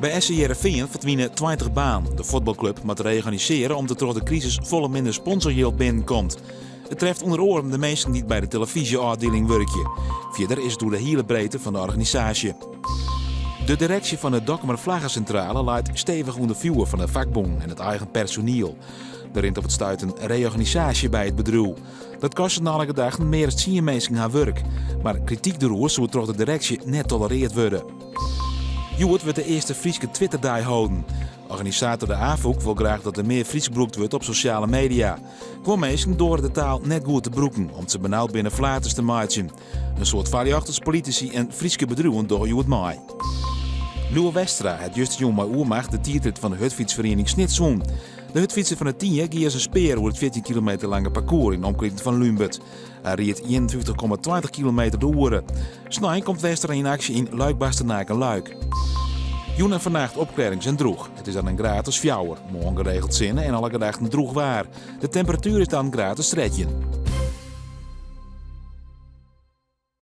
By SC Hearrenfean ferdwine 20 banen. De fuotbalklup moat reorganisearje om't der troch de krisis folle minder sponsorjild binnenkomt. It treft ûnder oaren de minsken dy't by de telefyzje-ôfdieling wurkje. Fierder is it oer de hiele breedte fan de organisaasje. De direksje fan de Dokkumer Flaggesintrale leit stevich ûnder fjoer fan de fakbûnen en it eigen personiel. Der rint op it stuit in reorganisaasje by it bedriuw. Dat kostet nei alle gedachten mear as tsien minsken har wurk. Mar krityk deroer soe troch de direksje net tolereard wurde. Hjoed wurdt de earste Fryske Twitterdei holden. Organisator de Afûk wol graach dat der mear Frysk brûkt wurdt op sosjale media. Guon minsken doare de taal net goed te brûken om't se benaud binne flaters te meitsjen. In soad foarljochters, politisy en Fryske bedriuwen dogge hjoed mei. Lieuwe Westra hat justerjûn mei oermacht de tiidrit fan de hurdfytsferiening Snits wûn. De hurdfytser fan De Tynje gie as in spear oer it 14 kilometer lange parkoers yn de omkriten fan Lúnbert. Hy ried 51,20 kilometer de oere. Snein komt Westra yn aksje yn Luik-Bastenaken-Luik. Jûn en fannacht opklearrings en drûch. It is dan in graad as fjouwer. Moarn geregeld sinne en alle gedachten drûch waar. De temperatuer is dan graad as 13.